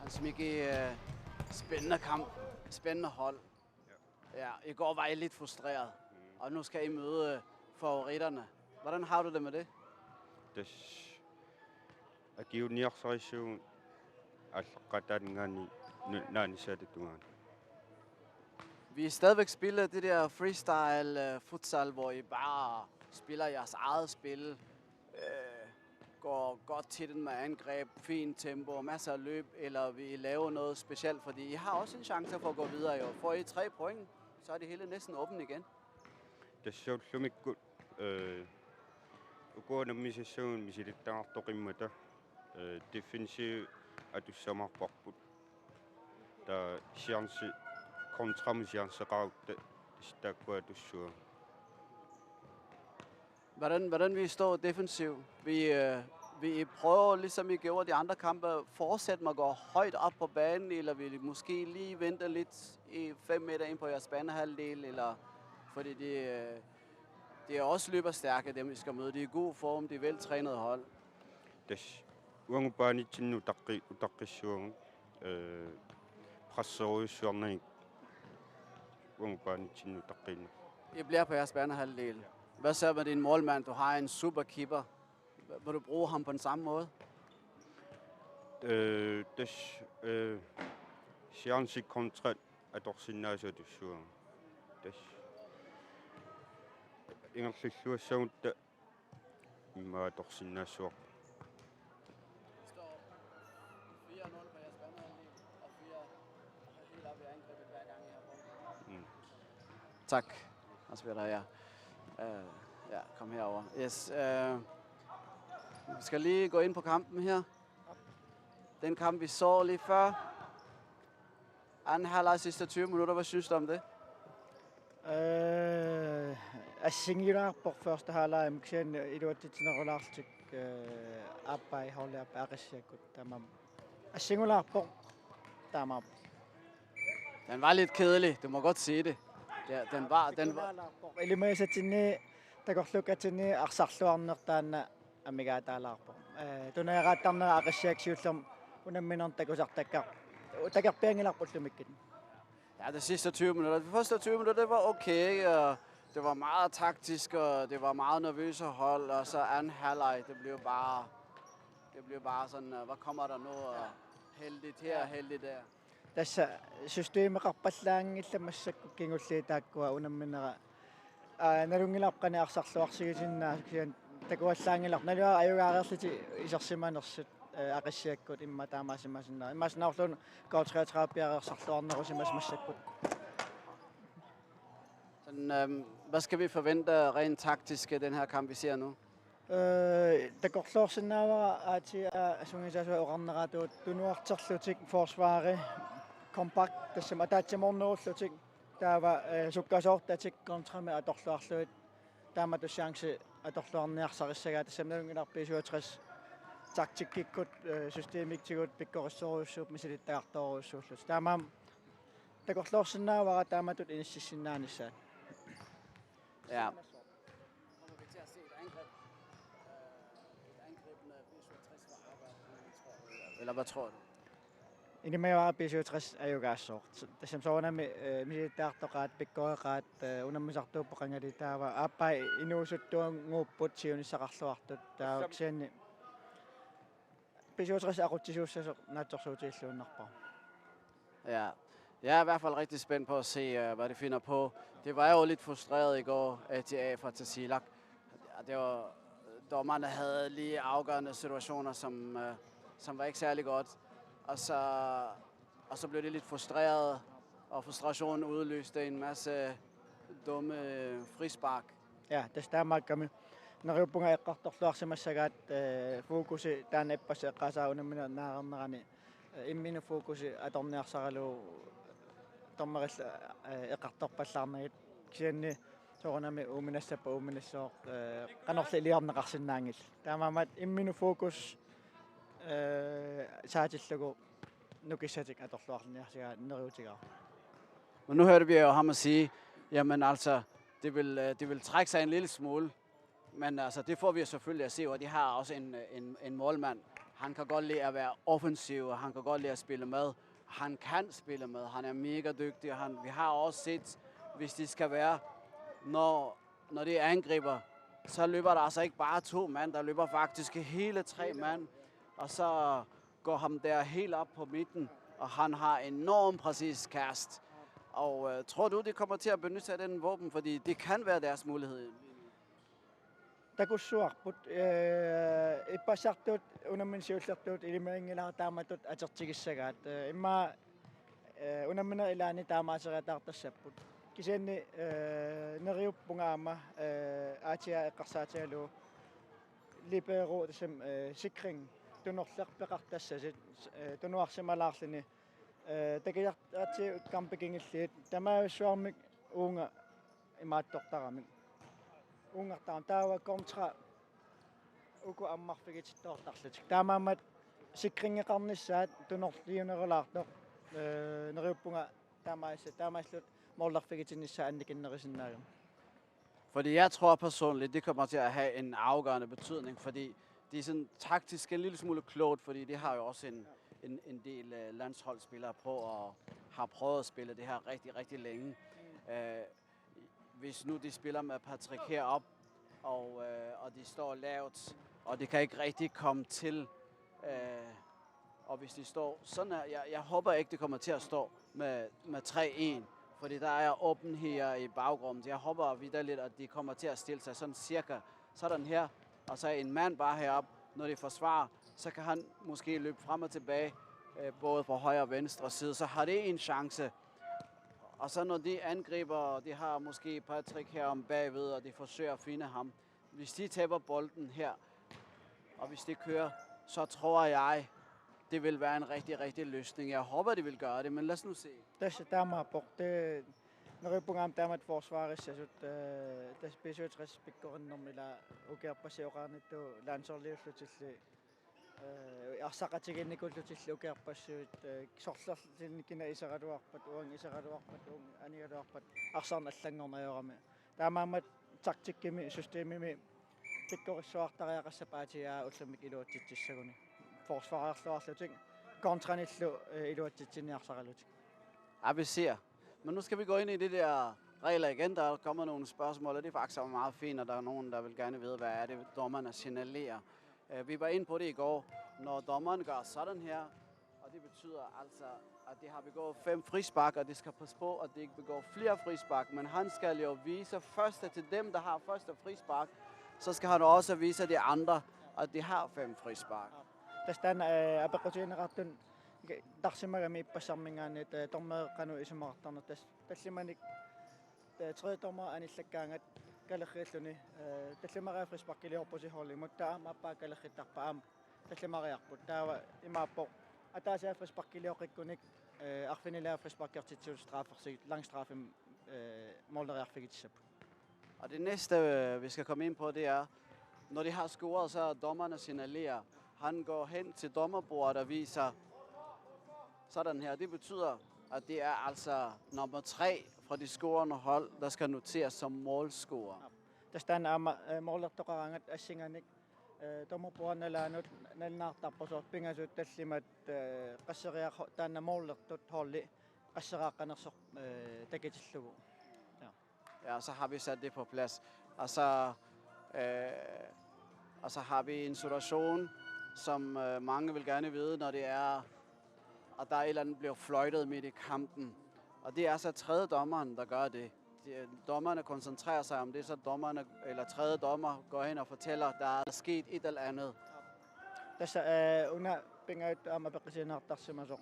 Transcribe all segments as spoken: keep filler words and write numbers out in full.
Smiki, øh, spændende kamp, spændende hold. Ja, i går var I lidt frustreret, og nu skal I møde, øh, favoritterne. Hvordan har du det med det? Tassa akiuunniarsarissaagut aallaqqaataaninngaanniit nu-, naanissaata tungaanut. Vi stadigvæk spiller det der freestyle, øh, futsal, hvor I bare spiller jeres eget spil. Øh, går godt til den med angreb, fint tempo, masser af løb, eller vil I lave noget specielt? Fordi I har også en chance for at gå videre i år. Får I tre point, så er det hele næsten åbent igen. Tassa ullumikkut, øh, ukua unammisassagut misilittagaqartoqimmata, øh, defensiv atussamaarparput. Taava chance kontramut chanceqarutta tassa taakkua atussavagut. Hvordan, hvordan vil I stå defensiv? Vi, øh, vi prøver, ligesom I gjorde de andre kampe, fortsætte med at gå højt op på banen, eller vil I måske lige vente lidt i fem meter ind på jeres banehalvdel, eller, fordi de, øh, de er også løberstærke, dem I skal møde. De er i god form, de er veltrænede hold. Tassa uagut baanitsinnut utaqqi-, utaqqissavagut, øh, presserujussuarnagit uagut baanitsinnut utaqqiinnarlugu. I bliver på jeres banehalvdel. Hvad så med din målmand? Du har en super keeper. Vil du bruge ham på den samme måde? Øh, tassa, øh, chance kontra atorsinnaasut atussavagut. Tassa ingerlalluassagutta immaqa atorsinnaassavarput. Det står fire nul på jeres banehalvdel, og fire helt op i angrebet, hver gang I har bolden. Mm. Tak. Også ved dig, ja. Øh, ja, kom herover. Yes. Øh, vi skal lige gå ind på kampen her. Den kamp, vi så lige før. Anden halvleg, sidste tyve minutter. Hvad synes du om det? Øh, assingilaarpoq første halvleg, kisianni iluatsitsinerulaarlutik, øh, aappaa holdi aappaa Aqissiakkut taamaammat. Assingulaarpoq taamaappoq. Den var lidt kedelig, du må godt sige det. Ja, den var, den var, Assingulaarpoq. Ilimagisatsinni takorluukkatsinni arsarluarneq taanna amigaataalaarpoq. Øh, tuneeraattarnera Aqissiaq siullermik unamminernik takusartakka. Takorpianngilarput ullumikkut. Ja, de sidste tyve minutter. De første tyve minutter, det var okay, og det var meget taktisk, og det var meget nervøse hold, og så anden halvleg, det blev bare, det blev bare sådan, øh, hvad kommer der nu, og heldigt her, heldigt der. Tassa systemeqarpallaanngillat massakkut kingulliit taakkua unamminera. Aa, nalunngilarput qanoq arsarluarsigisinnaasut, kisianni takuallaanngilarput. Naluara ajugaareerlutik isersimanersut, øh, Aqissiakkut immaqa taamaasimasinnaavoq. Imaassinnaavoq K treogtredive piareersarluarnerusimasoq massakkut. Sådan, øhm, hvad skal vi forvente rent taktisk af den her kamp, vi ser nu? Øh, takorloorsinnaavara aatsaat sungiusaasua oqarneraatigut tunuarterlutik forsvari kompakt tassami ataatsimoornerullutik taava, øh, sukkasoortatik kontramik atorluarlugit taamatut chance atorluarniarsarissagaat tassami nalunngilarput B syvogtres taktikkikkut, øh, systemikkut pikkorissorujussuupput misilittagaqartorujussuullutik. Taamaammat takorloorsinnaavara taamatut inississinnaanissaat. Ja. Eller hvad tror du? Ilimagivara B syvogtres ajugaassooq. Tassami soorunami, øh, misilittagaqartoqaat, pikkoreqaat, øh, unammisartuupput qangali taava aappaa inuusuttuannguupput siunissaqarluartut taava kisianni B syvogtres aqutsisuussasoq naatsorsuutigilluinnarpara. Ja. Jeg er i hvert fald rigtig spændt på at se, øh, hvad de finder på. Det var jo lidt frustreret i går, A T A fra Tasiilaq. Det var, dommerne havde lige afgørende situationer, som, øh, som var ikke særlig godt. Og så, og så blev de lidt frustreret, og frustrationen udløste en masse dumme frispark. Ja, tassa taamaakkami. Neriuppunga eqqartorluarsimassagaat, øh, fokusi taanna ippassaq eqqaasaat unamminerup naareernerani, øh, imminut fokusi atorniarsaralugu dommeril, øh, eqqartorpallaarnagit kisianni soorunami uuminassappat uuminassooq, øh, qanorli iliorneqarsinnaanngillat. Taamaammat imminut fokus, øh, saatillugu nukissatik atorluarniarsigaat neriuutigaara. Men nu hørte vi jo ham at sige, jamen altså, det vil, øh, det vil trække sig en lille smule. Men altså, det får vi jo selvfølgelig at se, og de har også en, en, en målmand. Han kan godt lide at være offensiv, og han kan godt lide at spille med. Han kan spille med. Han er mega dygtig, og han, vi har også set, hvis de skal være, når, når de angriber, så løber der altså ikke bare to mand, der løber faktisk hele tre mand, og så går ham der helt op på midten, og han har enormt præcis kast. Og øh, tror du, de kommer til at benytte sig af den våben, fordi det kan være deres mulighed? Takussuarput, eh, ippassartut unammineq siullertut ilimaganngilara taamatut atortigissagaat. Eh, immaqa, eh, unammineq ilaanni taamaasiortaartassapput. Kisianni, eh, neriuppunga aamma, eh, aatsiaa eqqarsaatigalugu libero tassami, eh, sikring tunorleq peqartassasut, eh, tunuarsimalaarluni, eh, takiartaatsigut comebackingillit tamaavissuarmik uunga imaattortaramik. Uungartaram taava kontra uku ammarfigitittoortarlutik. Taamaammat sikringeqarnissaat tunorliunerulaartoq, eh, neriuppunga taamaassi-, taamaalillutik målerfigitinnissaat annikinnerusinnaagami. Fordi jeg tror personligt, det kommer til at have en afgørende betydning, fordi de er sådan taktisk en lille smule klogt, fordi de har jo også en, en, en del øh, landsholdsspillere på, og har prøvet at spille det her rigtig, rigtig længe. Øh, hvis nu de spiller med Patrick herop, og, øh, og de står lavt, og de kan ikke rigtig komme til, øh, og hvis de står sådan her, jeg, jeg håber ikke, det kommer til at stå med, med tre en, fordi der er åbenhed i baggrunden. Jeg håber vitterligt, at de kommer til at stille sig sådan cirka sådan her, og så en mand bare herop, når de forsvarer, så kan han måske løbe frem og tilbage, øh, både på højre og venstre side, så har de en chance. Og så når de angriber, de har måske Patrick her om bagved, og de forsøger at finde ham. Hvis de taber bolden her, og hvis de kører, så tror jeg, det vil være en rigtig, rigtig løsning. Jeg håber, de vil gøre det, men lad os nu se. Tassa taamaappoq, neriuppunga aamma taamatut forsvarissasut, eh, tassa B syvogtres pikkorinnermi ila ukiorpassioqarnittut landsholdiullutillu, eh, arsaqatigiinnikuullutillu ukiorpassuit, eh, sorlerluunniit kina iseraluarpat, uanga iseraluarpat, uanga anigaluarpat, arsarneq allanngorneq ajorami. Taamaammat taktikkimi, systemimi pikkorissuartariaqassapput aatsiaa ullumikkut iluatsitsissaguni. Forsvarerluarlutik kontranillu, eh, iluatsitsinniarsaralutik. Ja, vi ser. Men nu skal vi gå ind i de der regler igen. Der kommer nogle spørgsmål, og det er faktisk meget fint, og der er nogen, der vil gerne vide, hvad er det, dommerne signalerer. Øh, vi var inde på det i går. Når dommeren gør sådan her, og det betyder altså, at de har begået fem frispark, og de skal passe på, at de ikke begår flere frispark. Men han skal jo vise første til dem, der har første frispark. Så skal han også vise de andre, at de har fem frispark. Tassa taanna, eh, apeqqutigineqartut tarsimagami ippassarminngaanniit, eh, dommerit qanoq isumaqartarnersut, tassa tallimanik, eh, tredje dommer anillakkaangat kalerriilluni, eh, tallimariarlutik frisparkiliorpusi holdimut, taava aamma aappaa kalerrittarpaa aamma tallimariarput. Taava imaappoq ataasiarlutik frisparkilioqqikkunik, eh, arfinilinniarlutik frisparkertitsisut straffersik, lang straffemik, eh, måleriarfigitissapput. Og det næste, øh, vi skal komme ind på, det er, når de har scoret, så dommerne signalerer. Han går hen til dommerbordet og viser sådan her. Det betyder, at det er altså nummer tre fra de scorende hold, der skal noteres som målscorer. Tassa taanna aamma, eh, målertoqaraangat assinganik, eh, dommerbordet nalaanut nalunaartarpoq soorlu pingasut tallimat, eh, qasseriar-, taanna målertut holdi qasseriaqqanersoq, eh, takutillugu. Ja. Ja, så har vi sat det på plads. Og så, øh, og så har vi en situation, som øh, mange vil gerne vide, når det er, at der er et eller andet bliver fløjtet midt i kampen. Og det er så tredje dommeren, der gør det. De, dommerne koncentrerer sig om det, så dommerne, eller tredje dommer går hen og fortæller, der er sket et eller andet. Tassa, eh, una pingajuttut aamma apeqqutigineqartarsimasoq.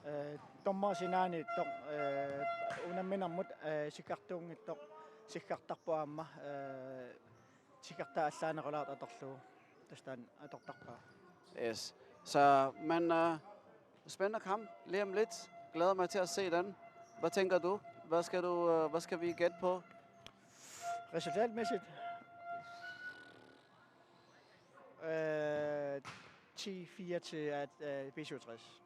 Eh, dommerit sinaaniittoq, eh, unamminermut, eh, sikkartuunngitsoq, sikkartarpoq aamma, eh, sikkartaa allaanerulaartoq atorlugu. Tassa taanna atortarpaa. Yes. Så, men øh, spændende kamp lige om lidt. Glæder mig til at se den. Hvad tænker du? Hvad skal du, øh, hvad skal vi gætte på? Resultatmæssigt? Øh, ti fire til at, øh, B syvogtres.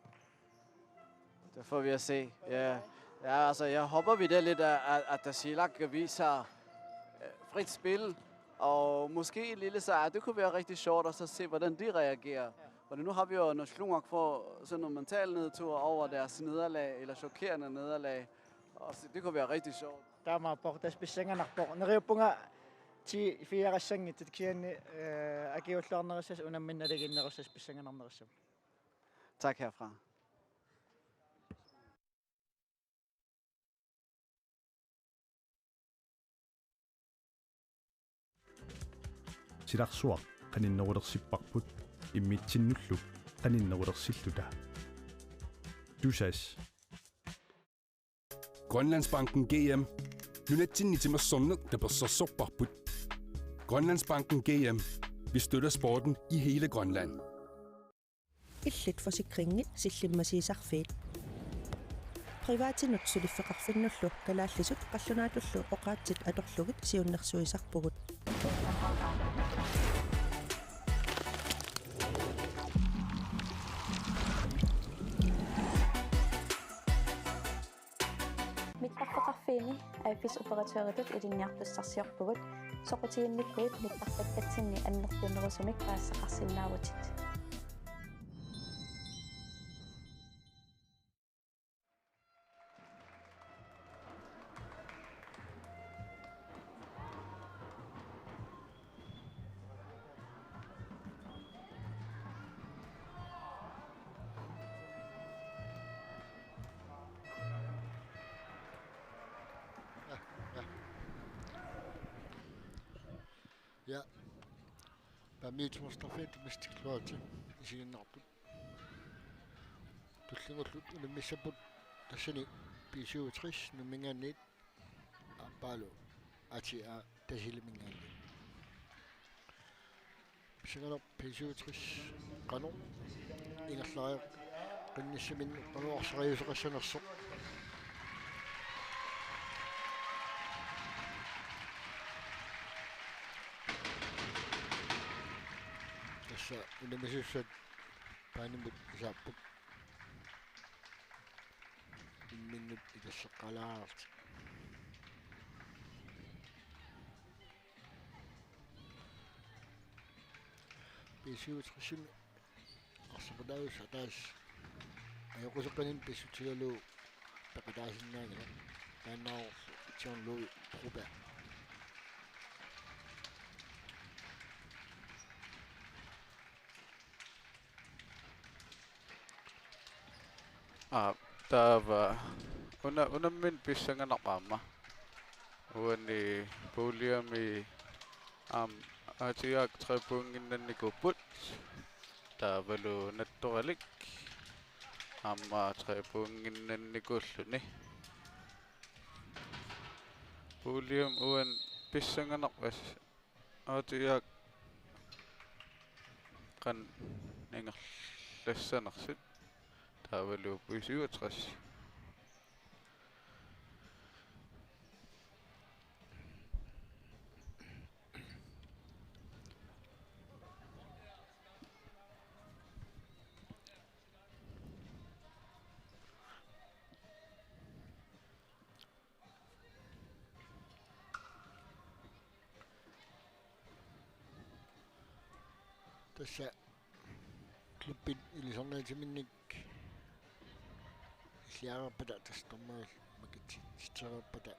Det får vi at se. Ja. Ja, altså, jeg håber vi det lidt, at, at, at Tasiilaq viser øh, frit spil, og måske en lille sejr. Det kunne være rigtig sjovt også at se, hvordan de reagerer. Fordi nu har vi jo, når Slumak får sådan noget mental nedtur over deres nederlag, eller chokerende nederlag, og så, det kunne være rigtig sjovt. Taamaappoq, tassa pissanganarpoq. Neriuppunga ti fire-assanngitsut kisianni, eh, akiuulluarnerussasoq unamminerup naligiinnerussasoq pissanganarnerussasoq. Tak herfra. Silarsuaq qaninnerulersipparput immitsinnullu qaninnerulersilluta. Tusass. Grønlandsbanken G M. Nunatsinni timersorneq tapersersorparput. Grønlandsbanken G M. Vi støtter sporten i hele Grønland. Illit forsikringi sillimmasiisarfiit. Privatinut suliffeqarfinnullu kalaallisut qallunaatullu oqaatsit atorlugit siunnersuisarpugut. Mittarfeqarfiini A F S-operatøritut ilinniartussarsiorpugut, soqutiginnippugut mittarpakkatsinni annertunerusumik paasisaqarsinnaavutit. Ja, ja. Ja. Paamiut timersortarfiit mistikluarti isiginnaartut. Tullinnguullutik unammissapput tassani B syvogtres Nuumminngaanniit aappaalu A T A Tasiilaminngaanniit. Pissanganaq B syvogtres qanoq ingerlariaqqinnissaminnut qanoq arsariuseqassanersoq. Tassa unammisussat paanimut isaapput. Imminnut ilasseqqalaartik. B syvogtresimi arsaqataasut ataaseq ajoquseqqinnini pissutigalugu peqataasinnaanngilaq. Taannaavoq John Louis Broberg. Aa, taava una-, unammineq pissanganarpoq aamma. Uani puljemi aamma A T A-k tre pointinnannikuupput. Taavalu Nattoralik aamma tre pointinnannikuulluni. Puljemi uani pissanganarpoq A T A-k qanoq ingerlassanersut. Taavalu B syvogtres. Tassa klubbit ilisarnaatiminnik illiareerpata, tassa dommerit makitsitsereerpata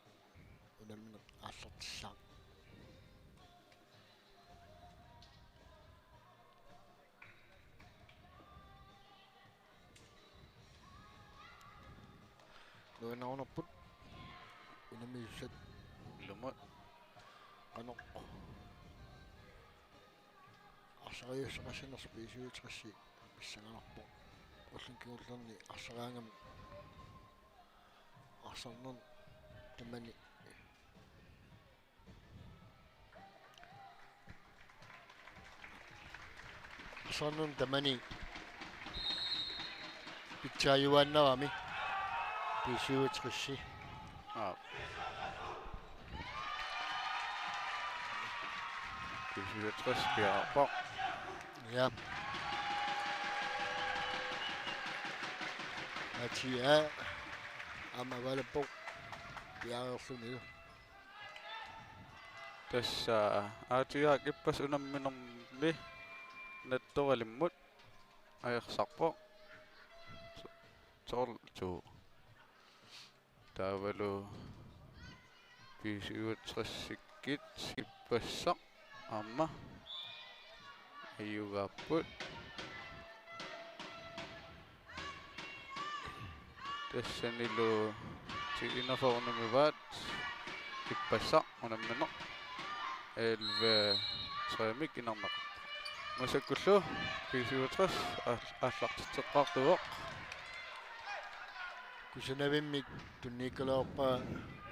unammineq aallartissaaq. Nuannaarunarput unammisussat. Ilumut. Qanoq arsariuseqassanersoq B syvogtres pissanganarpoq. Ulluni kingullerni arsariaagamik arsarnermi tamani Arsarnermi tamani pitsaajuaannarami B syvogtres. Aa. B syvogtres piaarpoq. Ja. A T A aamma avaalerpoq piareerlunilu. Tassa A T A-p ippassaq unamminermi Nattoralimmut. ajorsarpoq. Tolv to. Taavalu B syvogtresikkut ippassaq aamma ajugaapput. Tassanilu T enogfyrre unammivaat ippassaq unammineq elleve tre-mik inerneqarpoq. Massakkullu B syvogtres aal-, aallartitseqqaartuuvoq. Kusanavimmik tunniukkaluarpaa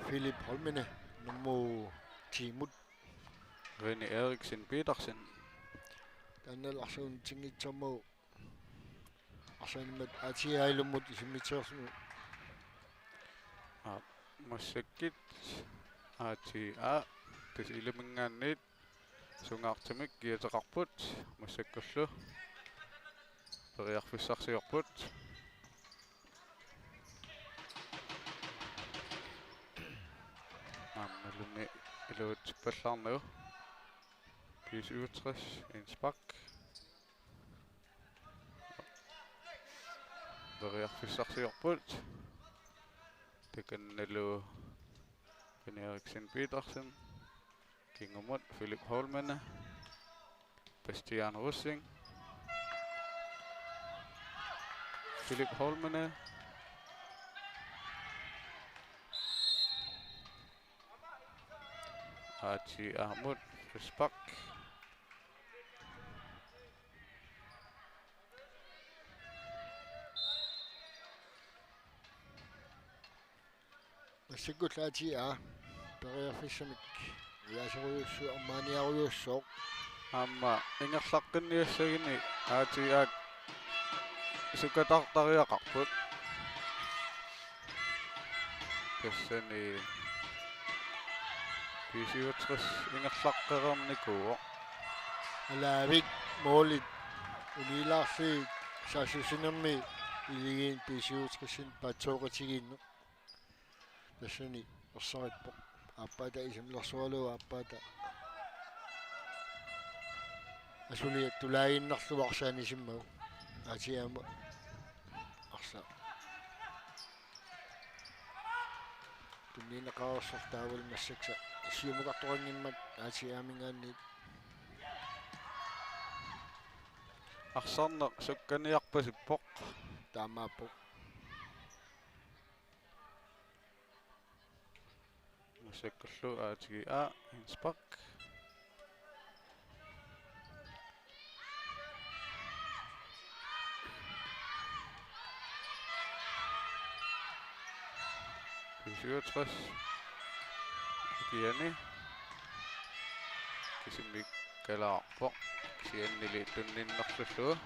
Philip Holmene nummer ti-mut. René Eriksen Petersen. Taannalu arsaq unitsinngitsoormagu arsaanimmat A T A ilummut isimmitseriarluni. Aa, massakkut A T A tassa ilaminngaanniit sungaartumik kiateqarput, massakkullu periarfissarsiorput. Aammalumi iluatsippallaarnagu. B syvogtres indspark. Periarfissarsiorput. Takannalu René Eriksen Petersen. Kingumut Philip Holmene. Bastian Rosing. Philip Holmene. A T A-mut frispark. Massakkut A T A periarfissamik ujaaserujussuaq, armaaniarujussuaq. Aamma ingerlaqqinniassaguni A T A sukatartariaqarput. Tassani B syvogtres ingerlaqqereernikuuvoq. Alaavik målit unilaarlugit saassussinermi iligiin B syvogtres-imit paatsooqatigiinneq. Tassani ersarippoq. Aappaata isummersorlugu aappaata asuliaq tulaaginnarlugu arsaanisimmagu. A T A-mut arsaq tunniunneqareersarpoq taavalu massakkut siumukartoqanngimmat A T A-minngaanniit. Arsarneq sukkaniarpasippoq. Taamaappoq. Massakkullu A T A indspark. B syvogtres. Kiani. Kisimikkalaarpoq. Kisiannili tunniunnerlullugu.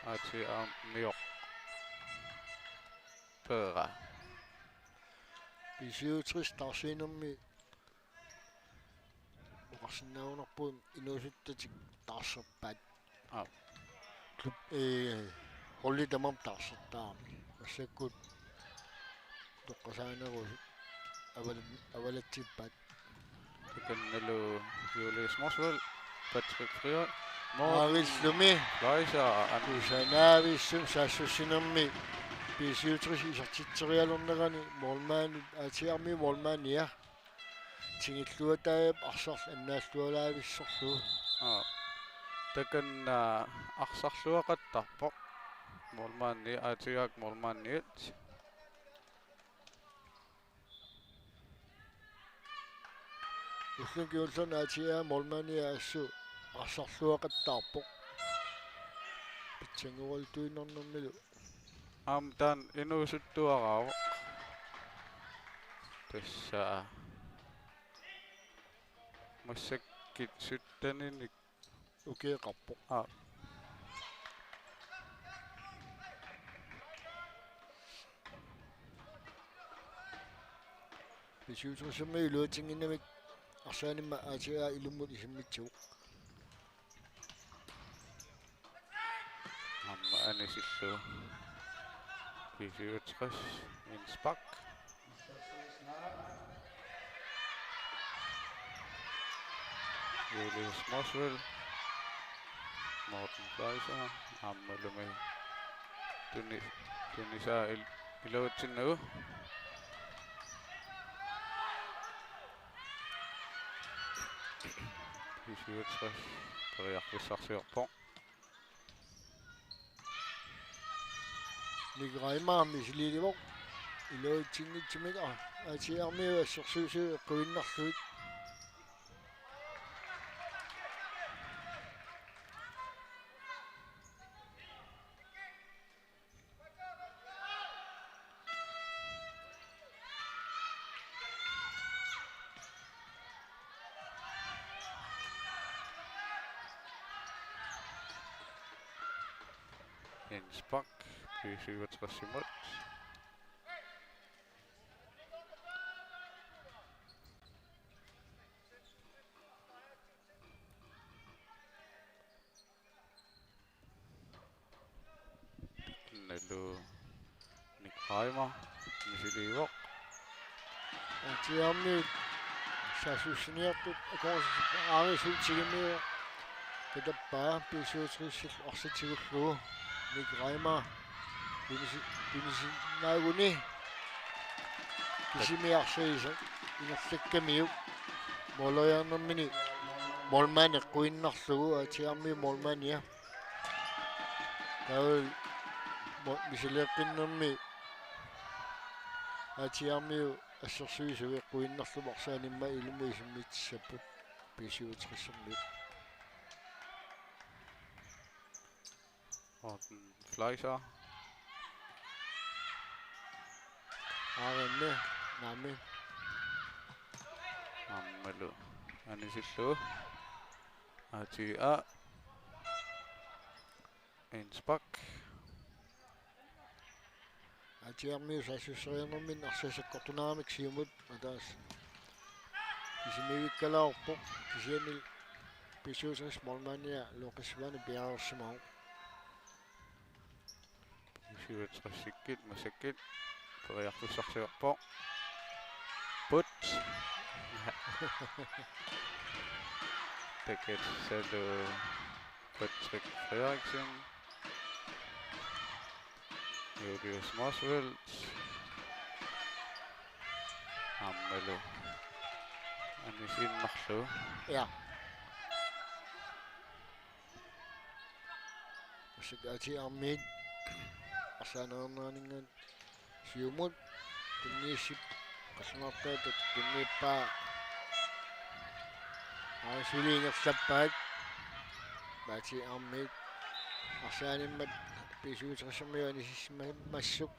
A T A-miorpoq. Peera. B syvogtres taarsiinermi oqarsinnaagunarpugut inuusuttatik taarserpaat. Aap. Klub, ee, holdi tamarmi taarsertarami. Massakkut toqqarsaanerusut aval-, avalatsippaat. Takannalu Julius Motzfeldt, Patrick Friis, Morten Maarillumi Fleischer, an- kusanaavissumik saassussinermi B syvogtres isertitserialernerani målmandip, A T A-mi målmandia tingilluataajap arsarlu annaallualaavissorlu. Aa. Takanna arsarluaqattaarpoq. Målmandi, A T A-p målmandiat. Ulluni kingullerni A T A-p målmandia assut arsarluaqattaarpoq. Pitsanngoraluttuinnarnermilu. Aamma taanna inuusuttuaraavoq. Tassa massakkut sytteninik ukioqarpoq. Aa. B syvogtres-imi iluatsinnginnamik arsaanimmat A T A ilummut isimmitsivoq. Aamma anisillugu B syvogtres indspark. Julius Motzfeldt. Morten Fleischer, aammalumi tuni-, tunisaa il-, iluatsinnagu. B syvogtres periarfissarsiorpoq. Nick Reimer misiliilivoq. Iluatsinngitsumik, aa, A T R-miut assersuisui eqquinnarlugit. Jens Bak, B syvogtres-imut. Nalu Nick Reimer misiliivoq. A T R-miut saassussiniartut akornatsigit aarisuutigimiu katappaa B syvogtres-illu arsaq tigullugu. Nick Reimer pinisi-, pinisinnaaguni kisimi arsaq isertitsissamiuk. Måleriarnermini målmand eqquinnarlugu, A T R-miut målmandia. Taava mo-, misileeqqinnermi A T R-miut assersuisui eqquinnarlugu arsaanimmat ilummut isimmitsissapput B syvogtres-ermiut. Morten Fleischer. Aarinne, naammi. Aammalu anisillugu. A T R. Jens Bak. A T R-miut saassusseriarnerminni arsaq sakkortuneramik siumut ataaseq kisimiivikkalaarpoq, kisianni B syvogtres-ip målmandia Lucas Svane piareersimavoq. B syvogtres-ikkut massakkut periarfissarsiorpoq. Put. Takatsalu Patrick Frederiksen. Julius Motzfeldt. Aammalu anisiinnarlugu. Ja. Massakkut A T R-miut arsaaneqarneraninngaanniit siumut tunniussip-, qallunaartuata tunniuppaa. Aa, suli ingerlappaat. A T R-miut arsaanimmat B syvogtres-ermiut anisissimassuk.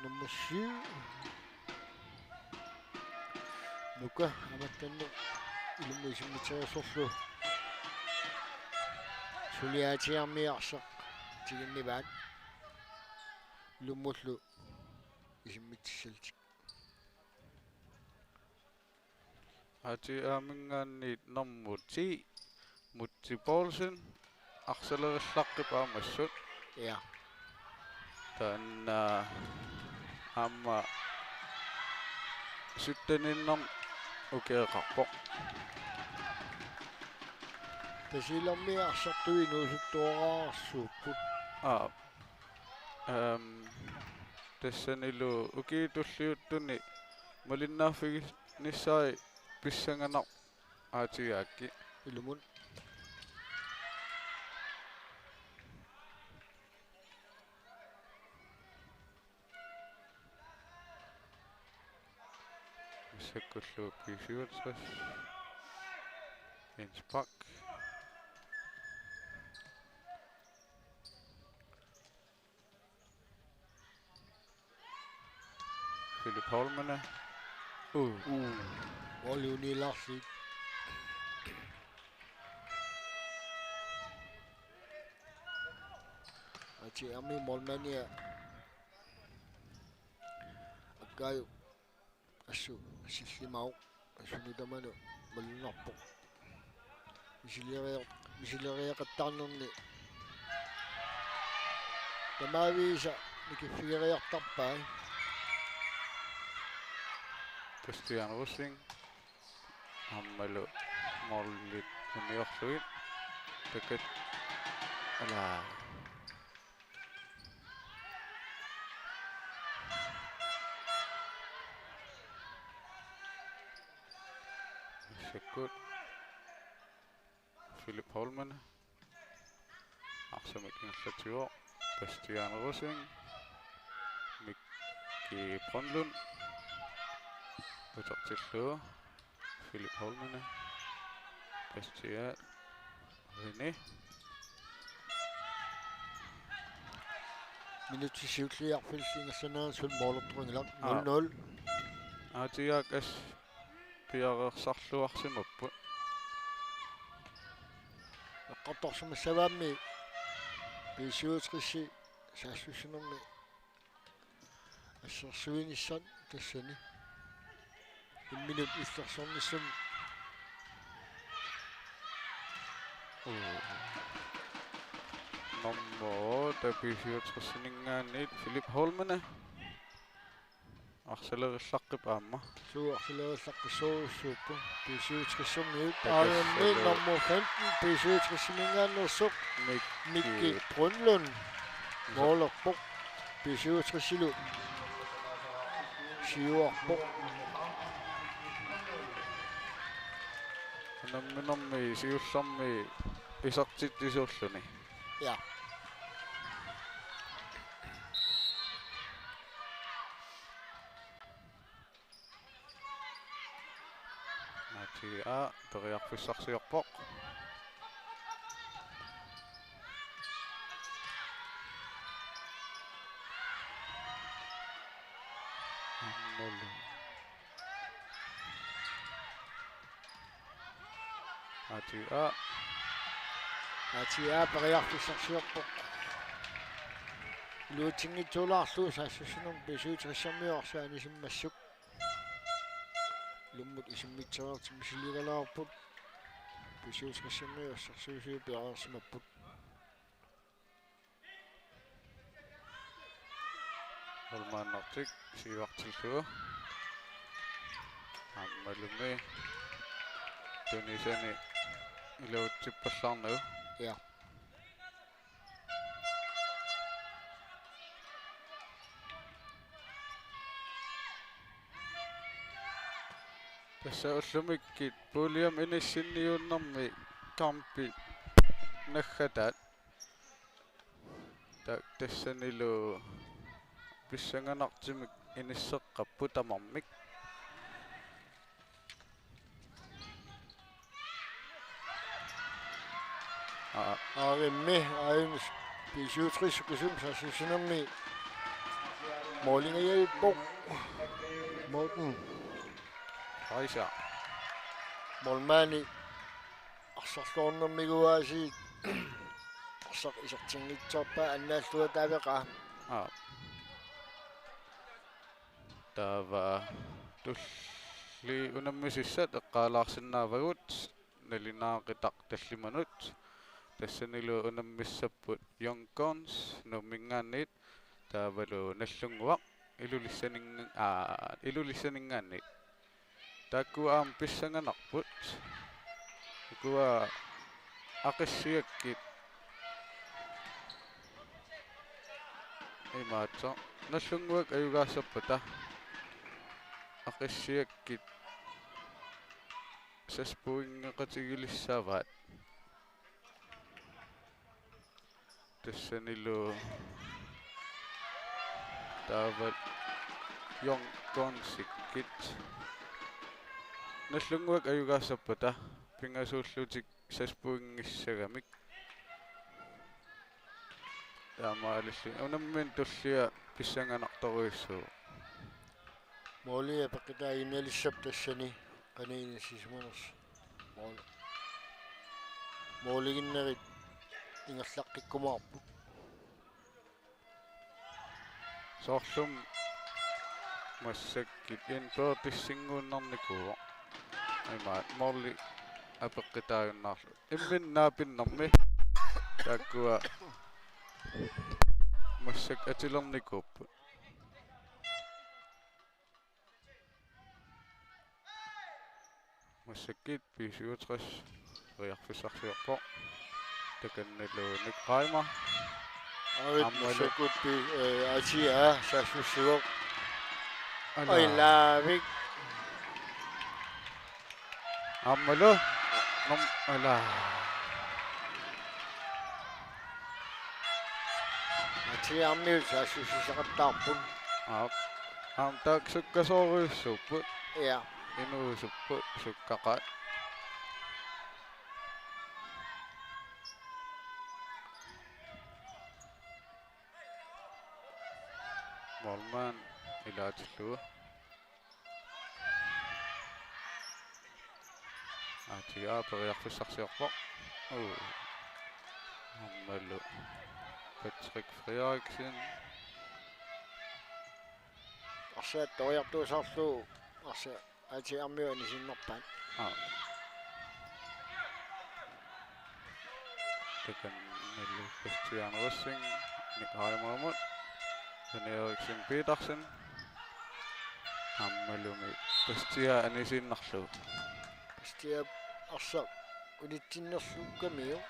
Nummer syv. Nuka amattanneq ilummut isimmitserisorlu. Suli A T R-miut arsaq tiginnivaat. Ilummullu isimmitsissallutik. A T R-minngaanniit nummer ti, Mutsi Poulsen, arsalerillaqqippaa massut. Ja. Taanna aamma sytteninnermut ukioqarpoq. Tasiilermi arsartui inuusuttuaraarsuupput. Aa. Ehm, tassanilu ukiut tulliuttuni malinnaaffiginissaat pissanganaq A T R-ikkut. Ilumut. Massakkullu B syvogtres. Jens Bak. Philip Holmene. Uh. Uh. Måli unilaarlugu. A T R-mi målmandia Akkaaju assut sillimavoq, assut tamanut malunnarpoq. Misileria-, misileriaqattaarnerni tamaviisa nikiffigeriartarpai. Christian Rosing aammalu målit uniorlugit. Takat. Ala. Massakkut Philip Holmen. Arsamik ingerlatsivoq. Bastian Rosing. Mikki Brønlund. Utertillugu. Philip Holmen. Bastian. René. Minutsit siulliit arfinilinnik ingerlanerani suli målertoq anngilaq. Aa. Nul nul. Aatiaak as piareersarluarsimapput. Eqqartorsimassavaammi B syvogtres saassussinermi assersuinissaq tassani. Imminut illersornissami. Uu. Nummer otte B syvogtres-iminngaanniit Philip Holmen. Arsalerillaqqippoq aamma. Suu, arsalerillaqqissorujussuupput B syvogtres-imiut. Takussallugit. Aajunni nummer femten B syvogtres-iminngaanneersoq Mikki. Mikki Brønlund. Målerpoq. B syvogtres-ilu siuarpoq. Unamminermi siullermi isertitsisuulluni. Ja. Atia periarfissarsiorpoq. Aammalu. Atia. Atia periarfissarsiorpoq. Iluatsinngitsoorlugu saassussinermi B syvogtres-imiut arsaanisimmassuk. Ilummut isimmitseriartut misiligaluarput. B syvogtres-imiut assersuisuupput piareersimapput. Holmaannartik siuartillugu. Aammalumi tunisani iluatsippallaarnagu. Ja. Tassa ullumikkut puljimi inissinniunnermi kampit naggataat. Ta-, tassanilu pissanganartumik inisseqqapput tamarmik. Aa. Aarimmi, aajuna B syvogtres-imi saassussinermi målingajaappoq. Morten. Aisa. Målmandi arsarluarnermigooq aasiit arsaq isertinngitsoorpaa annaallugu taaveqaa. Aa. Taava tulliit unammisissat eqqaalaarsinnaavagut nalunaaquttaq tallimanut. Tassanilu unammissapput Young Guns Nuumminngaanniit taavalu Nallunnguaq Ilulissaninng-, aa, Ilulissaninngaanniit. Taakkua aamma pissanganarput. Ukua Aqissiakkut imaattoq. Nallunnguaq ajugaassappata. Aqissiakkut seks pointeqatigiilissavaat. Tassanilu taava Young Gunsikkut. Nallunnguaq ajugaassappata pingasuullutik seks pointissagamik. Taamaalilluni unammineq tullia pissanganartorujussuuvoq. Måli apeqqutaaginnalissappat tassani qanoq inissisimanersoq. Mål-, måliginnerit ingerlaqqikkumaarput. Soorlumi massakkut indbyrdissinnguunnarnikuuvoq. Imaat måli apeqqutaajunnaarlugu. Imminut naapinnermi taakkua massakkut atilernikuupput. Massakkut B syvogtres periarfissarsiorpoq. Takannalu Nick Reimer. Arit Aammalu. Massakkut pi-, eh, A T A saassussivoq. Ala. Oi, Laavik. Aammalu. Nom-, ala. A T A-miut saassussisaqattaarput. Aap. Aamma taakku sukkasoorujussuupput. Ja. Inuusupput sukkaqaat. Målmand ilaatillugu. A T A periarfissarsiorpoq. Uu. Aammalu Patrick Frederiksen. Arsaq toriartuusarlu arsaq A T A-miut anisiinnarpaat. Aa. Takannalu Bastian Rosing, Nick Reimerimut, René Eriksen Petersen. Aammalumi Bastia anisiinnarlugu. Bastia arsaq unitsinnerlukkamiuk.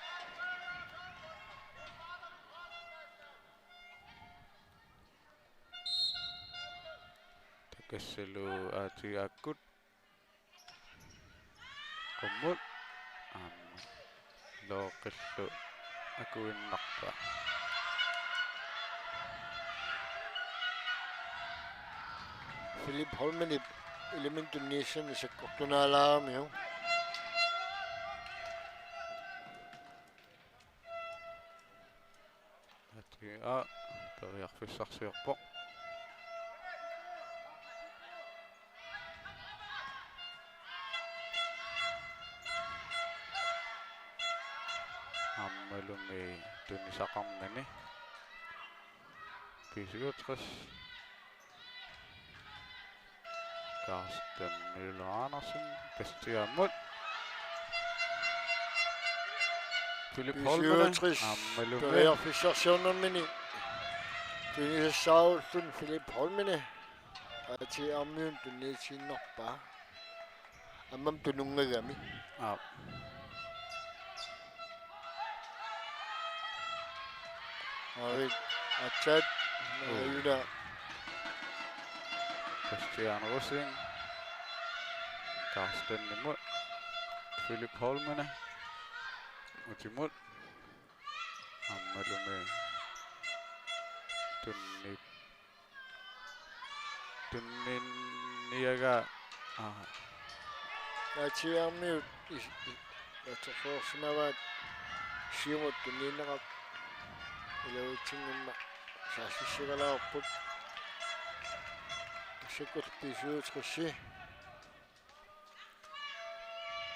Takassalu A T A-kkut. Qummut. Aamma. Looqillu akuinnarpaa. Philip Holmenip ilumut tunniussani sakkortunaalaaramiuk. A T A periarfissarsiorpoq. Aammalumi tunisaqarnani. B syvogtres. Carsten Møller Andersen, Bastiamut. Philip Holmene, B syvogtres, aammalumi. Periarfissarsiornermini tunisassaarullugu Philip Holmene. A T A-miut tunniutiinnarpaa. Aamma tununngagami. Aap. Arit, atsat, uu. Aajuna. Bastian Rosing. Carstenimut. Philip Holmene. Utimut. Aammalumi. Tunni. Tunniunniagaa, aa. A T A-miut is-, i-, atorluarsimavaat siumut tunniunneqartut iluatsinngimmat saassussigalaapput. Massakkut B syvogtres-i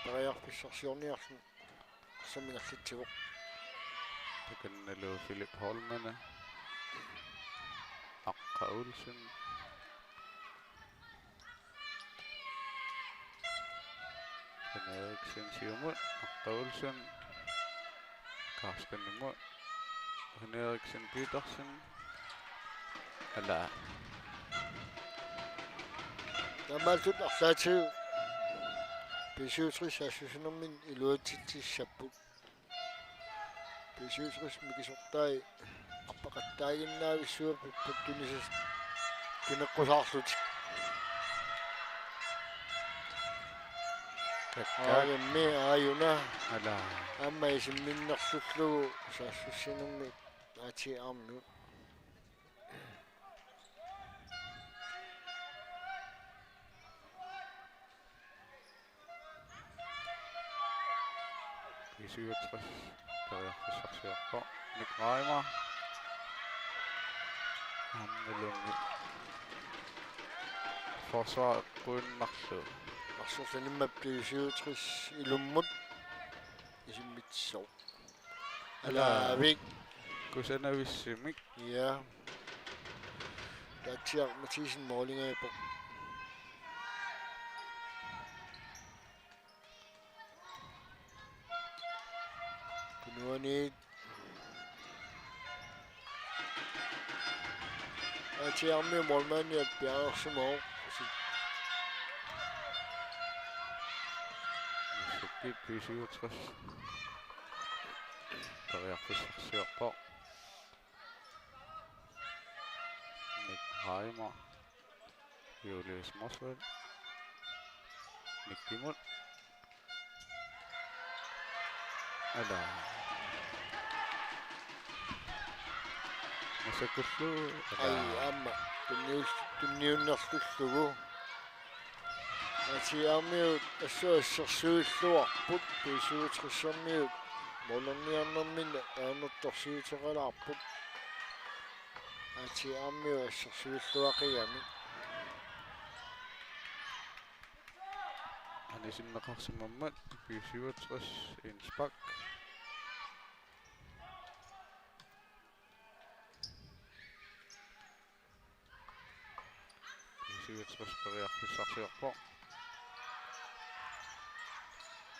periarfissarsiorniarlugu. Arsamik ingerlatsivoq. Takannalu Philip Holmene. Aqqa Olsen. René Eriksen siumut. Aqqa Olsen. Carstenimut. René Eriksen Petersen. Ala. Taamaalillutik arlaatigut B syvogtres saassussinermini iluatsitsissapput. B syvogtres mikisortai arpaqattaaginnaavissuupput tunisas-, tuneqqusaarlutik. Kakkaak. Aarimmi aajuna. Ala. Aamma isimminnerlullugu saassussinermi A T A-miut. B syvogtres periarfissarsiorpoq. Nick Reimer. Aammalumi. Forsvar eqquinnarlugu. Arsortanimma B syvogtres ilummut isimmitsissaaq. Ala. Alaavik. Kusanavissumik. Ja. Tatsiaq Mathisen målingajappoq. Tunuaniit. A T A-miut målmandiat piareersimavoq. Massakkut B syvogtres. periarfissarsiorpoq. Nick Reimer. Julius Motzfeldt. Nickimut. Ala. Massakkut. Ai, ala. Aamma tunniul-, tunniunnerlullugu. A T R-miut assut assersuilluarput, B syvogtressermiut målerniarnerminni ajornartorsiuteqalaarput. A T R-miut assersuilluaqigami. Anisinneqarsimammat B syvogtres indspark. B syvogtres periarfissarsiorpoq.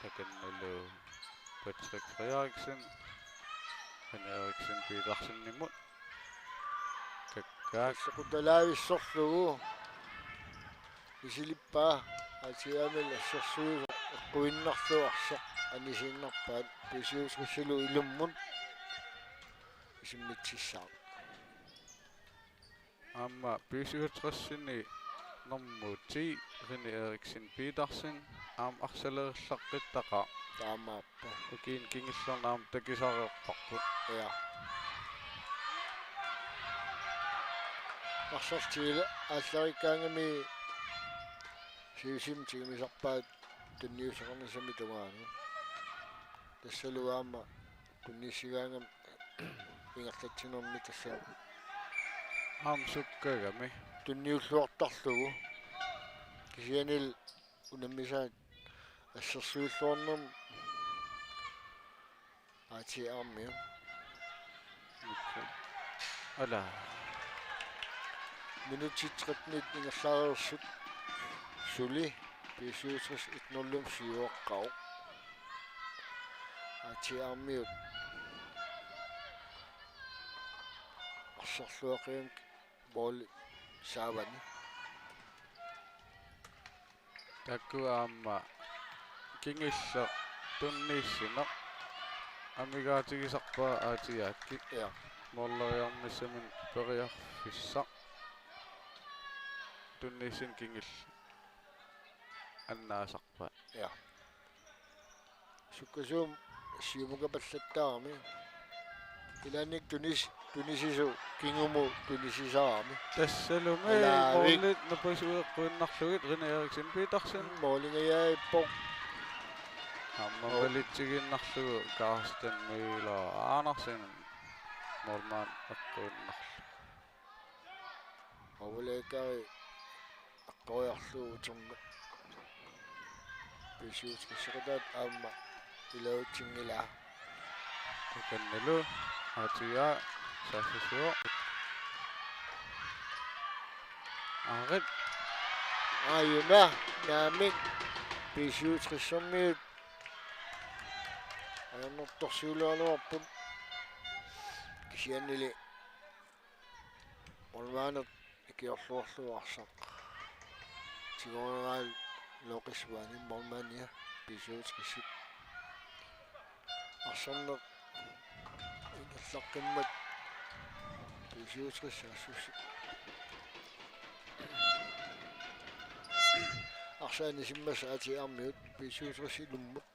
Takannalu Patrick Frederiksen. Frederiksen Petersenimut. Kakkaak. Sequtalavissorlugu. Misilippaa A T M-il assersuisoq eqquinnarlugu arsaq anisiinnarpaat B syvogtresilu ilummut isimmitsissaaq. Aamma B syvogtresimi nummer ti, René Eriksen Petersen, aamma arsalerillaqqittaqaaq. Taamaappoq. Ukiuni kingullerni aamma takusareerparput. Ja. Arsartigilu aallarikkaangami siusimi tigumisarpaat tunniussaqarnissamik tungaanut. Tassalu aamma tunniussigaangami ingerlatsinermi tassani. Aamma sukkagami. Tunniulluartarlugu. Kisiannili unammisaat assersuilluarnermi A T R-miut. Ala. Minutsit trettenit ingerlareersut suli B syvogtres et nul siuaqqavoq. A T R-miut arsarluaqigami måli saavani. Taakku aamma kingulleq tunniussineq amigaatigisarpaat aatsaat. Ja. Måleriarnissaminut periarfissaq. Tunniussineq kingulleq annaasarpaat. Ja. Sukkasuumik siumukapallattarami. Ilaannikkut tunis-, tunisisoq kingumut tunisisarami. Tassalumi. Alaavik. Målit napasuut eqquinnarlugit René Eriksen Petersen. Målingajaappoq. Aamma. Mål. Malitsigiinnarlugu Carsten Møller Andersen. Målmand eqquinnarlugu. Overlæggeri eqqoriarlugu uterneq. B syvogtres-eqataat aamma ilaatsinngilaa. Takannalu A T R saassussivoq. Aarit. Aajuna naamik B syvogtres-ermiut ajornartorsiulaarluarput. Kisiannili målmandip ikiorluarlugu arsaq. Tigoriaal Lokisvaani målmandia B syvogtres-ip. Arsarneq ingerlaqqimmat B syvogtres saassussivoq. Arsaq anisimmassaq A T R-miut B syvogtres ilummut.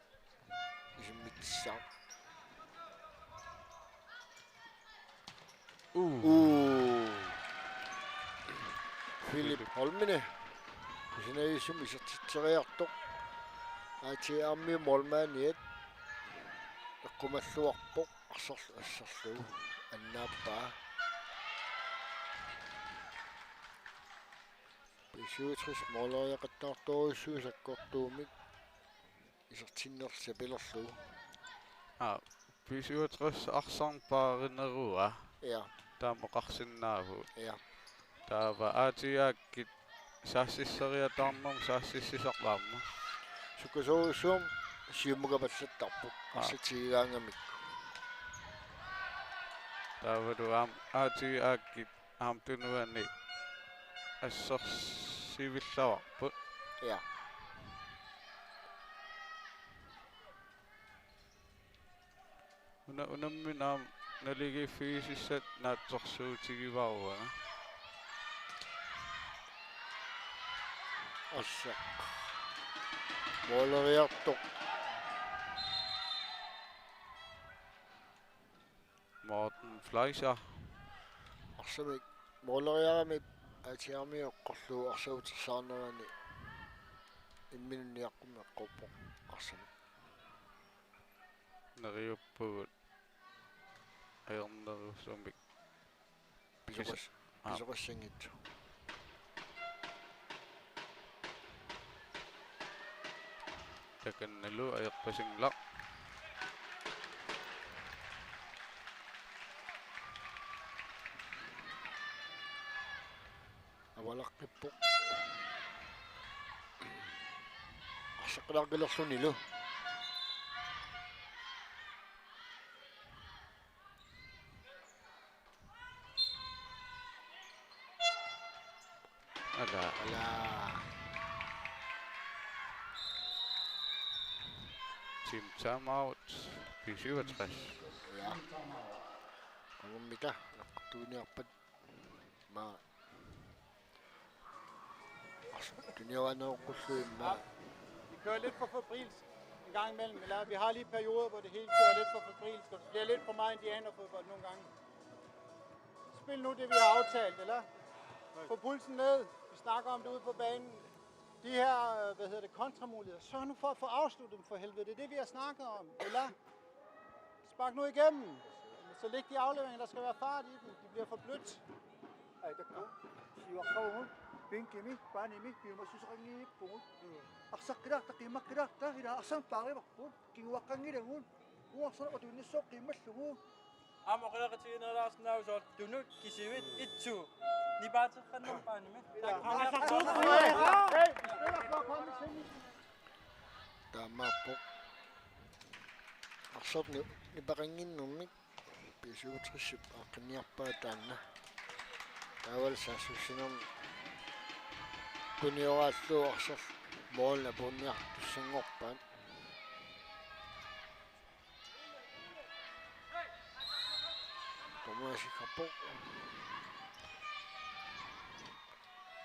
Isimmitsissaaq. Uu. Uu. Philip Holmene. Kusanavissumik isertitseriartoq. A T R-mi målmandiat eqqumalluarpoq arsarl-, arsarlugu annaappaa. B syvogtres måleriaqattaartorujussuuvoq sakkortuumik. Isertinnerlu sapilerlugu. Aa, B syvogtres arsaq paarinerua. Ja. Taama oqarsinnaavugut. Ja. Taava A T R-kit saassusseriataarnermut saassussisarpaat aamma. Sukkasoorujussuarmik siumukapallattarput. Aa. Arsaq tigugaangamikku. Taavalu aamma A T R-kit aamma tunuani assersuivillavarput. Ja. Una-, unammineq aamma naligiiffigisassanik naatsorsuutigivaanga. Assa. Måleriartoq. Morten Fleischer. Arsamik måleriarami atsiarmi oqqorlu arsaatissaarnerani imminut niaqqummik eqquuppoq arsamik. Neriuppugut ajornerusumik. Pisoqas-, Pisa-, aa. Pisoqassanngitsoq. Takannalu ajorpasinngilaq. Avalaqqippoq. Arsaqqilaaqqilerlunilu. Ala. Ala. Team timeout. B syvogtres. Ja. Qangummita, naqqartuiniarpat. Ma. Arsu, tunioqanneruqqullu imma. Vi kører lidt for febrilsk en gang imellem, eller vi har lige perioder, hvor det hele kører lidt for febrilsk, og det bliver lidt for meget indianerfodbold nogle gange. Spil nu det, vi har aftalt, eller? Få pulsen ned. Vi snakker om det ude på banen. De her, øh, hvad hedder det, kontramuligheder. Sørg nu for at få afsluttet dem for helvede. Det er det, vi har snakket om, eller? Spark nu igennem. Så læg de afleveringer, der skal være fart i dem. De bliver for blødt. Ai, takku. Siuaqqavugut, pinkimi, paanimi, piumassuseqanngiippugut. Arsaqqilaarta, qimakkilaarta, ila arsaq paarivarput, kinguaqqanngilagut. Uarsaq otuinnissoq qimallugu. Aamma oqaloqatigiinnerulaarsinnaavoq soorlu tunut kisivit itsu. Nipaateqqannerpaanimi. Taamaappoq. Arsaq ni-, nipaqannginnermik B syvogtres aaqqinniarpaa taanna. Taavalu saassussinermi tunioraallugu arsaq målip apuunniartussanngorpaat. Tomasikappoq.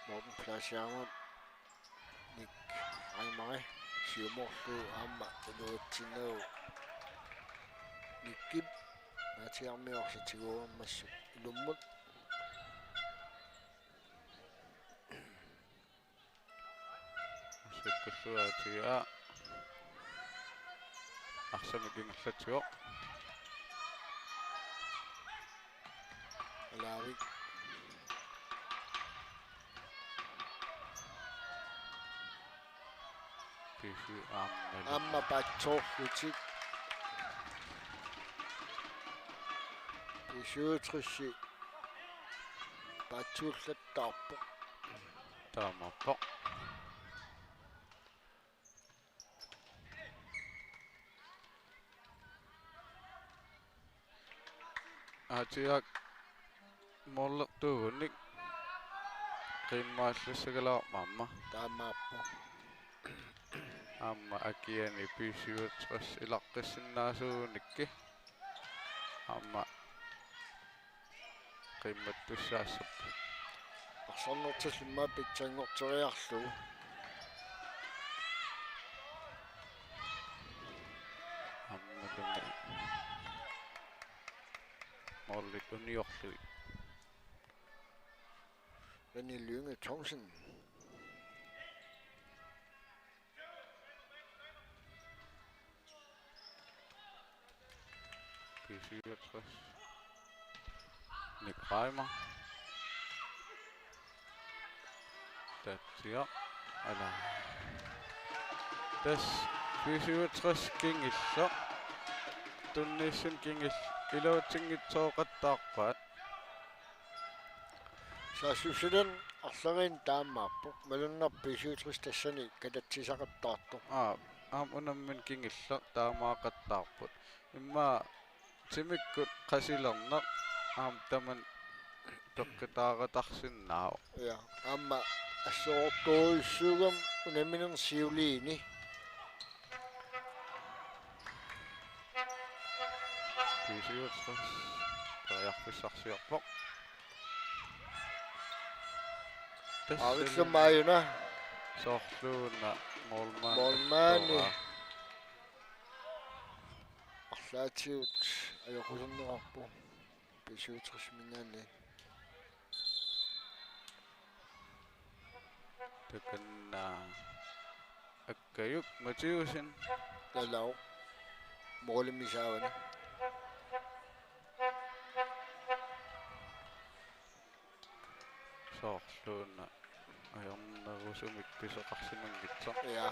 Morten Fleischermut. Nick Reimer. Siumorlu aamma iluatsinnagu. Nickip. Atsiarmiorsa tiguammassuk ilummut. Sippilluaatigaa. Arsamik ingerlatsivoq. Alaavik. Pisi aamma. Aamma paatsoorlutik. Pisiutrisi. Paatsuullattaarpoq. Taamaappoq. Aatiak målertuugunik qiimmaallissagalaarmat aamma. Taamaappoq. Aamma akiani B syvogtres ilaqqissinnaassagunikkit. Aamma qiimmattussaassappat. Arsarnertillu immaqa pitsanngorteriarlugu. Aammalumi målit uniorlugit. Benny Lynge Thomsen. B syvogtres. Nick Reimer. Tatsiaq. Ala. Tassa B syvogtres kingulleq. Tunniussani kingulleq. Iluatsinngitsooqattaarpaat. Saassussinermi arlaleriinni taamaappoq. Malunnarpoq B syvogtres tassani katatsisaqattaartoq. Aa, aamma unammineq kingulleq taamaaqattaarput. Immaqa timikkut qasilerneq aamma tamanna peqqutaaqataasinnaavoq. Ja, aamma assorujussuugami unamminermi siuliini. B syvogtres periarfissarsiorpoq. Tassa Aavillummi aajuna. Soorluuna målmand. Målmandi. Tuara. Arlaatigut ajoquserneqarpoq. B syvogtres-iminngaanniit. Takanna Akkajuk Mathiussen. Talau. Målimik saavani. Soorluuna ajornerusumik pisoqarsimanngitsoq. Ja.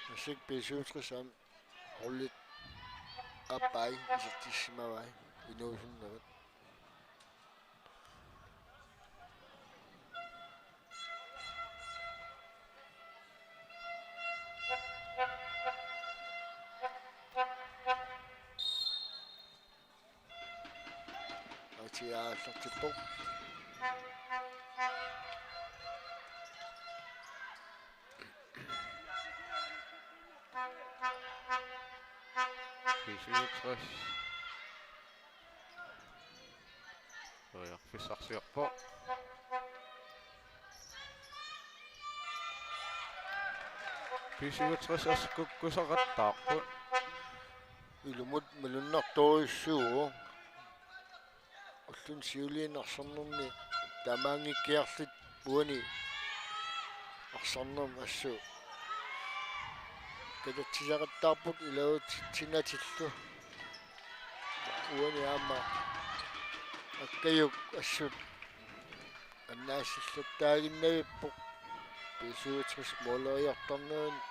Massakkut B syvogtres aamma holdet aappaa isertissimavai inuusunnerit. Atia aallartippoq. B syvogtres. Periarfissarsiorpoq. B syvogtres askukkusaqattaarput. Ilumut malunnartorujussuuvoq. Ulluni siuliini arsarnermi taamaanngikkiarlutik uani arsarnermi assut katersussaqattaarput iluatsitsinnaatillu. Uani aamma Akkajuk assut annaassillattaaginnavippoq B syvogtres måleriartornerani.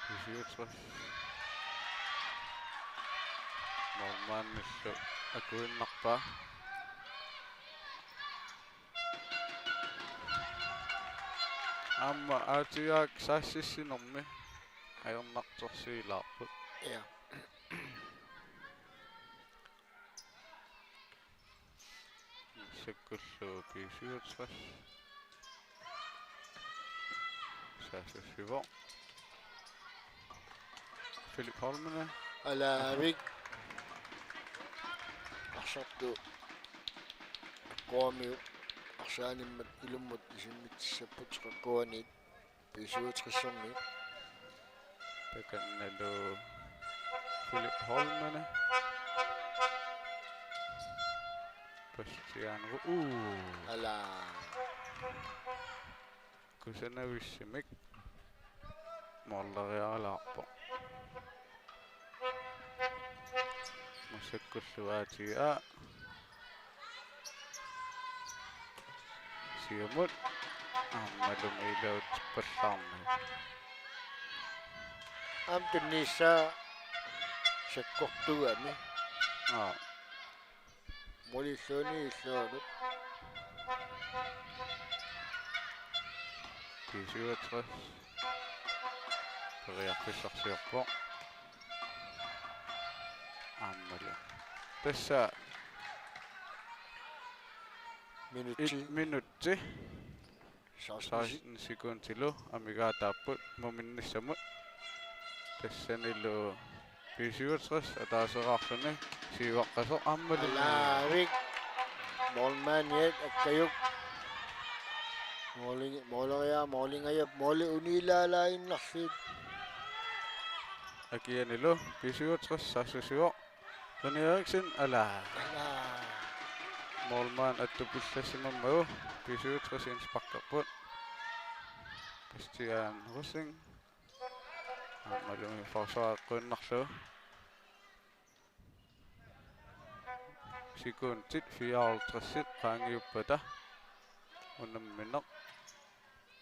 B syvogtres. Målmandillu akuinnarpaa. Aamma Aatiaak saassussinermi ajornartorsiulaarput. Ja. Massakkut B syvogtres. Saassussivoq. Philip Holmene. Alaavik. Arsartut. Aqqormiut. Arsaanimmat ilummut isimmitsissapput qaqquaniit. B syvogtres-ermiut. Takannalu Philip Holmene. Bastian Ru-, uu. Ala. Kusanavissimik målerialaarpoq. Massakkullu Aatia. Siumut. Aammalumi iluatsippallaarnagit. Aamma tunniussaa sakkortugami. Aa. Målilluunniit illuanut. B syvogtres. Periarfissarsiorpoq. Aammalu. Tassa. Minutsi. Et minutsi. Seksten. Seksten sekundilu amigaataapput muminnissamut. Tassanilu B syvogtres ataaseraarluni siuaqqasoq aammalu. Alaavik. Målmandiat Akkajuk. Måli-, måleriaa, målingajap, måli uniilaalaaginnarlugu. Akianilu B syvogtres saassussivoq. René Eriksen, ala. Ala. Målmand attupillassimammagu B syvogtres indsparkerput. Bastian Rosing. Aammalumi forsvar eqquinnarlugu. Sekundit fireoghalvtreds qaangiuppata unammineq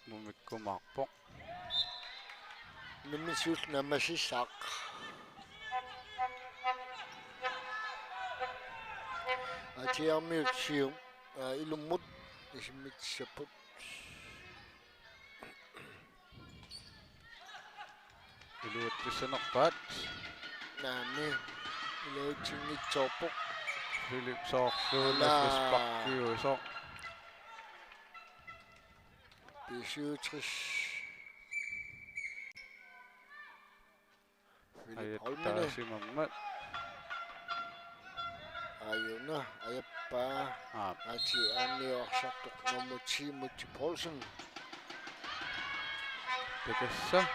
mumikkumaarpoq. Unammisut naammassissaaq. Atiarmiut sium, aa, ilummut isimmitsissapput. Iluatsissanerpaat. Naamik, iluatsinngitsoorpoq. Philip soorlu Ala. Frisparkiusoq. B syvogtres. Philip Holmene. Ajattaasimammat. Aajuna, ajappaa. Aap. Ati aammi arsartoq nummer ti, Mutti Poulsen. Takassa.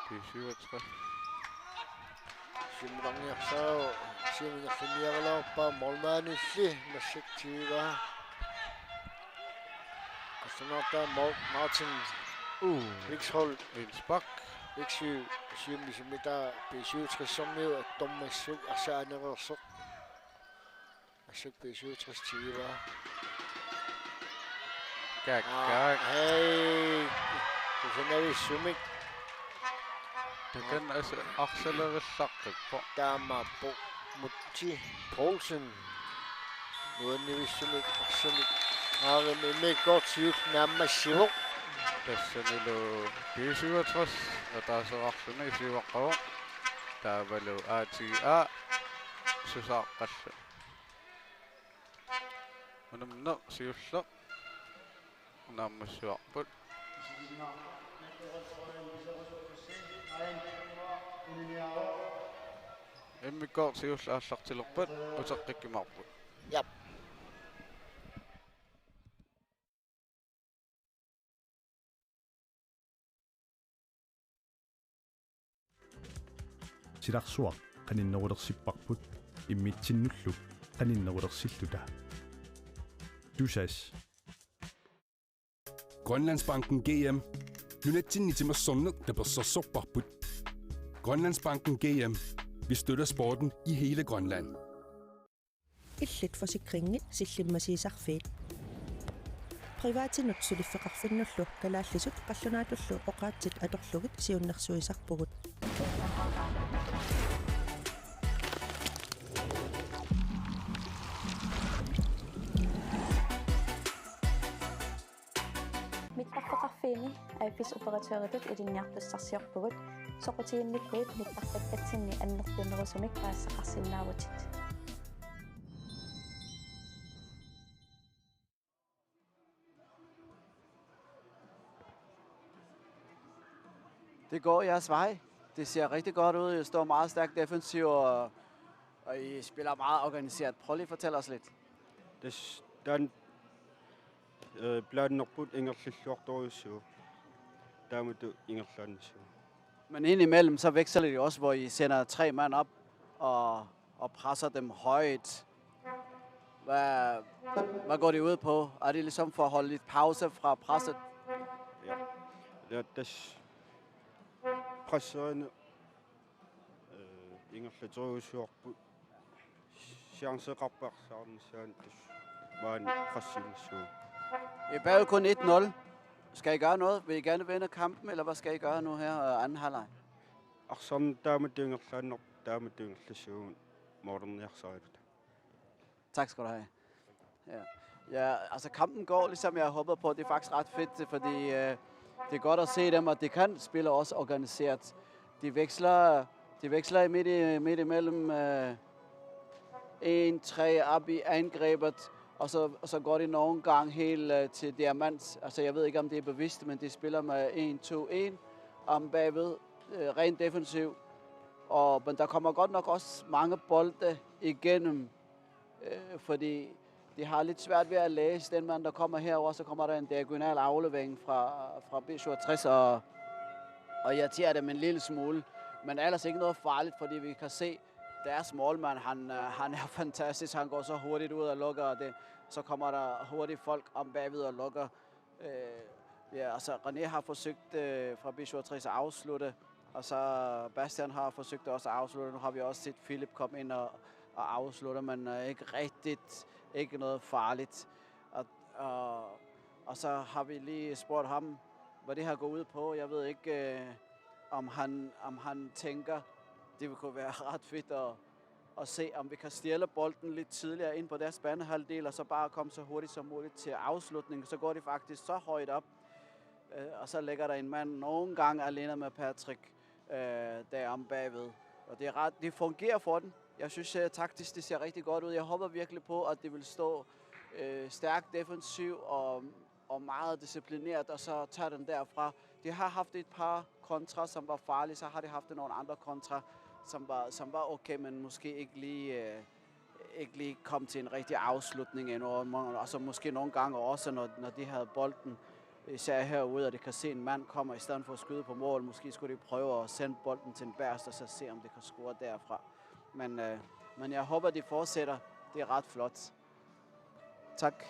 B syvogtres. Siumukarniarsaavoq, siumukarniarsaavoq, målmandilli massakkut tigivaa. Astronautta Mo-, Martin. Uh. Riksholdt. Indspark. Riksø, siummi siummitaa B syvogtres-ermiu attormassuk arsaq anereersoq. Massakkut B syvogtres tigivaa. Kaak, Aa, kaak. Hej. Kusanavissumik. Takanna as-, arsalerissaqqippoq. Taamaappoq Mutti Poulsen. Nuannivissumik arsamik. Aarim immikkoortoq siulleq naammassivoq. Tassanilu B syvogtres ataaseq arluni siuaqqavoq. Taavalu A T A Susaaqqallu. Unamneq siulleq naammassivarput. Immikkoortoq siulleq aallartilerpat uteqqikkumaarput. Jap. Silarsuaq qaninnerulersipparput immitsinnullu qaninnerulersilluta. Tusass. Grønlandsbanken G M. Nunatsinni timersorneq tapersersorparput. Grønlandsbanken G M. Vi støtter sporten i hele Grønland. Illit forsikringit sillimmasiisarfiit. Privatinut suliffeqarfinnullu kalaallisut qallunaatullu oqaatsit atorlugit siunnersuisarpugut. Mittarfeqarfiini A F S-operatøritut ilinniartussarsiorpugut, soqutiginnikkuit mittarfeqarfinni annertunerusumik paasisaqarsinnaavutit. Det går jeres vej. Det ser rigtig godt ud. I står meget stærkt defensivt, og, og I spiller meget organiseret. Prøv lige at fortælle os lidt. Tassa taanna, øh, planerput ingerlalluartorujussuuvoq. Taamatut ingerlaannassuuvoq. Men indimellem, så veksler det jo også, hvor I sender tre mand op og, og presser dem højt. Hvad, hvad går det ud på? Er det ligesom for at holde lidt pause fra presset? Ja. Ja, tassa presserina, øh, ingerlatorujussuarput. Chanceqarpoq arsaarnissaanut, tassa maani pressiinnassuuvoq. I er bagud kun et nul. Skal I gøre noget? Vil I gerne vende kampen, eller hvad skal I gøre nu her, øh, anden halvleg? Arsaarneq taamatut ingerlaannarpoq, taamatut ingerlassuugut målerniarsariluta. Tak skal du have. Ja. Ja, altså kampen går, ligesom jeg håbede på. Det er faktisk ret fedt, fordi, øh, det er godt at se dem, og de kan spille også organiseret. De veksler, de veksler midt i, midt imellem, øh, en tre op i angrebet, og så, og så går de nogle gange helt, øh, til diamant. Altså, jeg ved ikke, om det er bevidst, men de spiller med en to en om bagved, øh, rent defensiv. Og, men der kommer godt nok også mange bolde igennem, øh, fordi de har lidt svært ved at læse den mand, der kommer herover, så kommer der en diagonal aflevering fra, fra B syvogtres, og, og irriterer dem en lille smule. Men ellers ikke noget farligt, fordi vi kan se, deres målmand, han, øh, han er fantastisk. Han går så hurtigt ud og lukker, og det, så kommer der hurtigt folk om bagved og lukker. Øh, ja, altså, René har forsøgt, øh, fra B syvogtres at afslutte, og så Bastian har forsøgt også at afslutte. Nu har vi også set Philip komme ind og, og afslutte, men, øh, ikke rigtigt, ikke noget farligt. Og, og, og så har vi lige spurgt ham, hvad det her går ud på. Jeg ved ikke, øh, om han, om han tænker, det kunne være ret fedt at, og se, om vi kan stjæle bolden lidt tidligere ind på deres banehalvdel, og så bare komme så hurtigt som muligt til afslutning. Så går de faktisk så højt op. Øh, og så ligger der en mand nogle gange alene med Patrick øh, deromme bagved. Og det, er ret, det fungerer for dem. Jeg synes øh, taktisk, det ser rigtig godt ud. Jeg håber virkelig på, at det vil stå øh, stærkt defensiv og, og meget disciplineret, og så tage den derfra. De har haft et par kontra, som var farlige, så har de haft nogle andre kontra, som var, som var okay, men måske ikke lige, øh, ikke lige kom til en rigtig afslutning endnu. Og må- Og så måske nogle gange også, når, når de havde bolden, især herude, og de kan se en mand kommer, i stedet for at skyde på mål, måske skulle de prøve at sende bolden til en bagerste, og så se, om de kan score derfra. Men, øh, men jeg håber, de fortsætter. Det er ret flot. Tak.